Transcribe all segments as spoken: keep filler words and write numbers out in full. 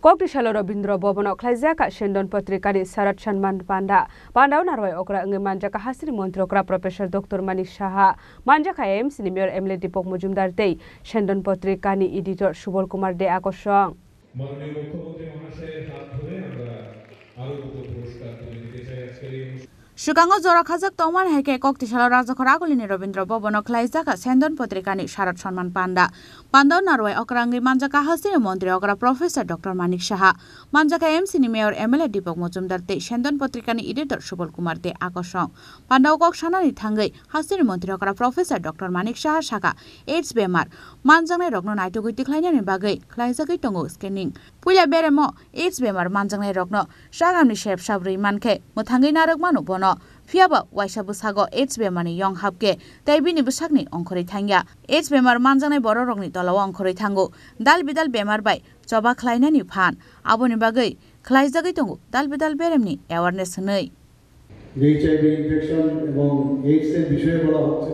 Koktisalo Rabindra Bhavan o khlaijak Sendon Patrika ni Sharad Sanman Panda. Panda o narwai okra wngwi manjak hasteni montri okra Professor Doctor Manik Saha, manjak A M C ni Mayor M L A Deepak Majumdar tei Sendon Patrika ni editor Subal Kumar De Akosong. মাননীয় মুখ্যমন্ত্রী মহাশয়ের হাত ধরে আমরা আরো দুটো পুরস্কার তুলে দিতে চাই আজকের এই অনুষ্ঠানে। Swkango jora khajak tongmani hai khe Koktisalo Rajakhor Agulini Rabindra Bhavan o khlaijak Sendon Patrika ni Sharad Sanman Panda. Panda o narwai okra wngwi manjak hasteni montri okra Professor Doctor Manik Saha, manjak M C ni Mayor M L A Deepak Majumdar tei Sendon Patrika ni editor Subal Kumar De Akosong. Panda o kok sanani thangwi hasteni montri okra Professor Doctor Manik Saha saka, AIDS bemar manjaknai rokno naitugwi tikhlainani bagwi khlaijagwi tongo screening. Puila beremo AIDS bemar manjaknai rokno chagamni sep sap rwi mankhe mwthangwi narwk mano bono. Phiyaba waisa bwsago AIDS bemarni yong hapkhe tei bini bwsakni ongkhorwi thangya. AIDS bemar manjaknai bororokni tolao ongkhorwi thango dal bidal bemar bai choba khlainani phan. Aboni bagwi khlaijagwi tongo dal bidal beremni awareness hwnwi. HIV infection এবং এইডস এর বিষয়ে বলা হচ্ছে।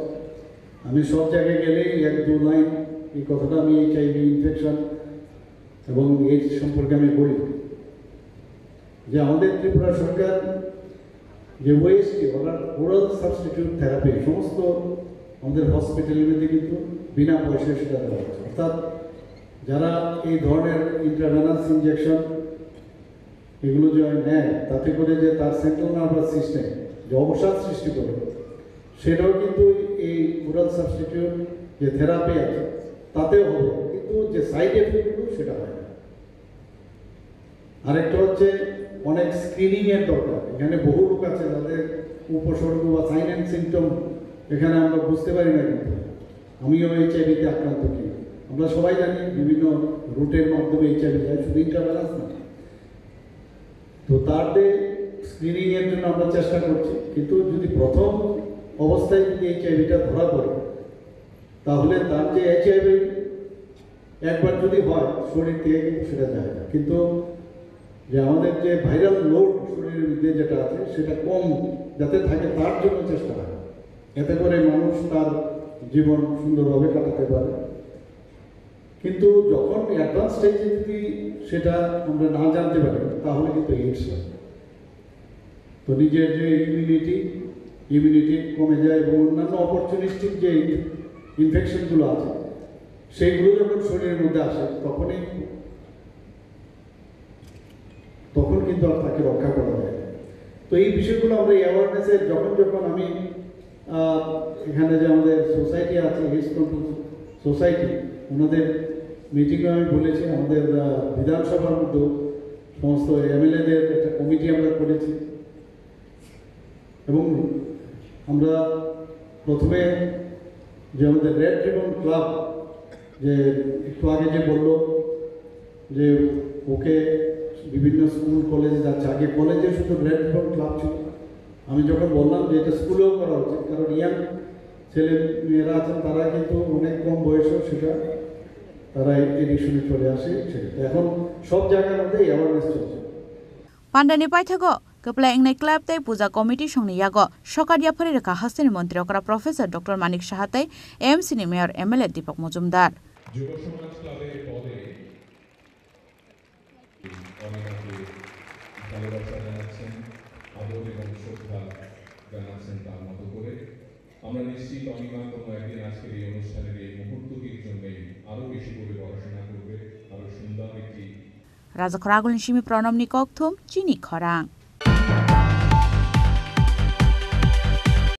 আমি সব জায়গায় গেলেই এক দু লাইন এই কথাটা আমি এইচআইভি ইনফেকশন এবং এইডস সম্পর্কে আমি বলি যে আমাদের ত্রিপুরা সরকার যে ওএসটি, অর্থাৎ ওরাল সাবস্টিটিউট থেরাপি, সমস্ত আমাদের হসপিটালের মধ্যে কিন্তু বিনা পয়সায় সেটা দেওয়া হচ্ছে। অর্থাৎ যারা এই ধরনের ইন্ট্রাভেনাস ইনজেকশন এগুলো যে নেয়, তাতে করে যে তার সেন্ট্রাল নার্ভাস সিস্টেম যে অবসাদ সৃষ্টি করে, সেটাও কিন্তু এই ওরাল সাবস্টিটিউট যে থেরাপি আছে, তাতেও হবে, কিন্তু যে সাইড এফেক্টগুলো, সেটা হয় না। আরেকটা হচ্ছে, অনেক স্ক্রিনিং এর দরকার। এখানে বহু লোক আছে যাদের উপসর্গ বা সাইন অ্যান্ড সিমটম এখানে আমরা বুঝতে পারি না, কিন্তু আমিও এইচআইভি তে আক্রান্ত কি। আমরা সবাই জানি বিভিন্ন রুটের মাধ্যমে এইচআইভি যায়, শুধু ইন্ট্রাভেনাস না। তো তাতে স্ক্রিনিং এর জন্য আমরা চেষ্টা করছি, কিন্তু যদি প্রথম অবস্থায় যদি এইচআইভি টা ধরা পড়ে, তাহলে তার যে এইচআইভি একবার যদি হয়, শরীর থেকে কিন্তু সেটা যায় না। কিন্তু যে আমাদের যে ভাইরাল লোড শরীরের মধ্যে যেটা আছে, সেটা কম যাতে থাকে, তার জন্য চেষ্টা হয়, এতে করে মানুষ তার জীবন সুন্দরভাবে কাটাতে পারে। কিন্তু যখন অ্যাডভান্স স্টেজে যদি সেটা আমরা না জানতে পারি, তাহলে কিন্তু এইডস হয়। তো নিজের যে ইমিউনিটি, ইমিউনিটি কমে যায় এবং অন্যান্য অপরচুনিস্টিক যে ইনফেকশনগুলো আছে, সেইগুলো যখন শরীরের মধ্যে আসে, তখনই, তখন কিন্তু আর তাকে রক্ষা করা যায় না। তো এই বিষয়গুলো আমরা অ্যাওয়ারনেসের, যখন যখন আমি, আহ, এখানে যে আমাদের সোসাইটি আছে, এইডস কন্ট্রোল সোসাইটি, ওনাদের মিটিংয়ে আমি বলেছি, আমাদের, আহ, বিধানসভার মধ্যেও সমস্ত এমএলএদের একটা কমিটি আমরা করেছি এবং আমরা প্রথমে যে আমাদের রেড রিবন ক্লাব, যে একটু আগে যে বললো যে ওকে বিভিন্ন স্কুল কলেজে যাচ্ছে, আগে কলেজে শুধু রেড রিবন ক্লাব ছিল। আমি যখন বললাম যে এটা স্কুলেও করা উচিত, কারণ ইয়াং ছেলে মেয়েরা আছেন, তারা কিন্তু অনেক কম বয়সেও সেটা, তারা এডিকশনে চলে আসে সেটা। তো এখন সব জায়গার মধ্যে অ্যাওয়ারনেস চলছে। Pandani paithago kwplai wngnai club tei puja committee songni yago sokat yaphari rwkha hasteni montri okra Professor Doctor Manik Saha tei M C ni Mayor M L A Deepak Majumdar. যুব সমাজ ক্লাবের পদে অনিমাকে ভালোবাসা জানাচ্ছেন, আদর এবং শ্রদ্ধা জানাচ্ছেন তার মতো করে। আমরা নিশ্চিত অনিমা কোনো একদিন আজকের এই অনুষ্ঠানের এই মুহূর্তটির জন্যই আরো বেশি করে পড়াশোনা করবে, আরো সুন্দর একটি Rajakhor Agulni simi Pranamni kokthum chini khorang.